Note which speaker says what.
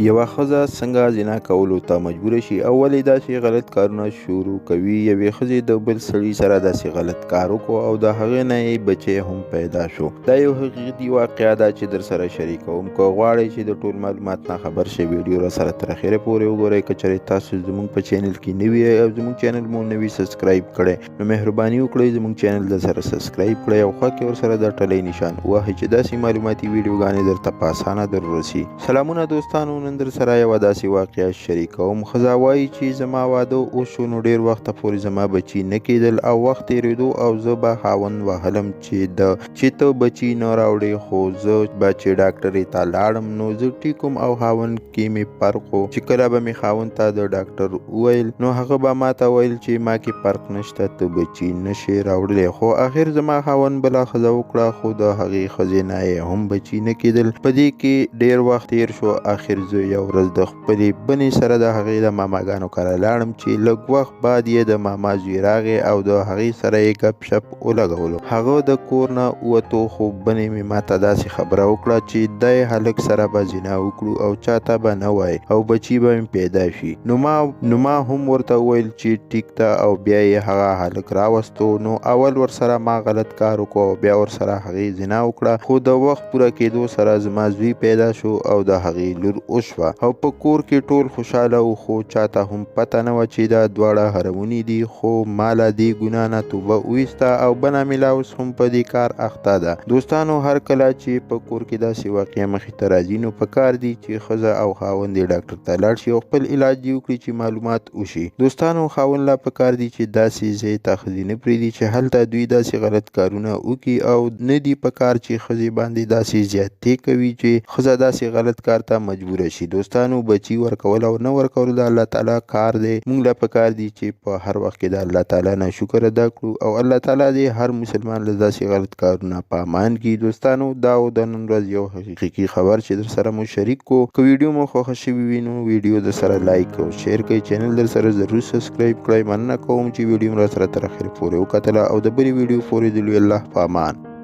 Speaker 1: یوه ښځه څنګه زنا کولو ته مجبوره شي او ولې داسې غلط کارونه شروع کوي؟ یوې ښځې د بل سړي سره داسې غلط کار وکړو او د هغې نه یې بچی هم پیدا شو. دا یو حقیقي واقعه ده چې در سره شریکوم. که غواړئ چې د ټول معلومات نه خبر شئ، ویډیو را سره تر اخره پورې وګورئ. که چېرې تاسو زموږ په چینل کې نوي او زموږ چینل مو نوي subscribe کړی، نو مهرباني وکړئ زموږ چینل در سره subscribe کړئ او خوا کې ورسره د ټلۍ نشان ووهئ چې داسې معلوماتي ویډیوګانې درته په اسانه در ورسي. سلامونه دوستانو، نن در سره یوه داسې واقعه شریکوم. ښځه وایي چې زما واده وشو نو ډېر وخته پورې زما بچي نه کېدل او وخت تېرېدو او زه به خاوند وهلم چې د چې ته بچي نه راوړې، خو زه به چې ډاکټرې ته لاړم نو زه ټیک وم او خاوند کې مې فرق و. چې کله به مې خاوند ته د ډاکټر وویل نو هغه به ما ته ویل چې ما کې فرق نشته، ته بچي نشې راوړلی. خو اخر زما خاوند بله ښځه وکړه، خو د هغې ښځې نه یې هم بچي نه کېدل. په دې کې ډېر وخت تېر شو. اخر زه یو ورځ د خپلې بنې سره د هغې د ماماګانو کره لاړم چې لږ وخت بعد یې د ماما زوی راغی او د هغې سره یې ګپ شپ ولګولو. هغه د کور نه ووتو، خو بنې مې ماته داسې خبره وکړه چې دی هلک سره به زنا وکړو او چاته به نه وایې او بچي به مې پیدا شي. نو ما هم ورته وویل چې ټیک ده او بیا یې هغه هلک راوستو. نو اول ورسره ما غلط کار وکړو او بیا ورسره هغې زنا وکړه، خو د وخت پوره کېدو سره زما زوی پیدا شو او د هغې لور وشوه او په کور کې ټول خوشحاله وو، خو چاته هم پته نه وه چې دا دواړه حرموني دي. خو ما له دې ګناه نه توبه وویسته او بنه مې لا اوس هم په دې کار اخته ده. دوستانو، هر کله چې په کور کې داسې واقعه مخې ته راځي نو په کار دي چې ښځه او خاوند یې ډاکټر ته لاړ شي او خپل علاج دې وکړي چې معلومات وشي. دوستانو، خاوند لا په کار دي چې داسې ځای ته ښځې نه پرېږدي چې هلته دوی داسې غلط کارونه وکړي او نه دي په کار چې ښځې باندې داسې زیاتې کوي چې ښځه داسې غلط کار ته مجبوره شي. دوستانو، بچي ورکول او نه ورکول د الله تعالی کار دی. موږ لا په کار دي چې په هر وخت کې د الله تعالی نه شکر ادا کړو او الله تعالی دې هر مسلمان له داسې غلط کارونه په امان کړي. دوستانو، دا و د نن ورځ یو حقیقي خبر چې در سره مو شریک کو. که ویډیو مو خوښه شوې وي نو ویډیو در سره لایک او share کړئ، چینل در سره ضرور subscribe کړئ. مننه کوم چې ویډیو مو را سره تر اخره پورې وکتله او د بلې ویډیو پورې د لوی الله په امان.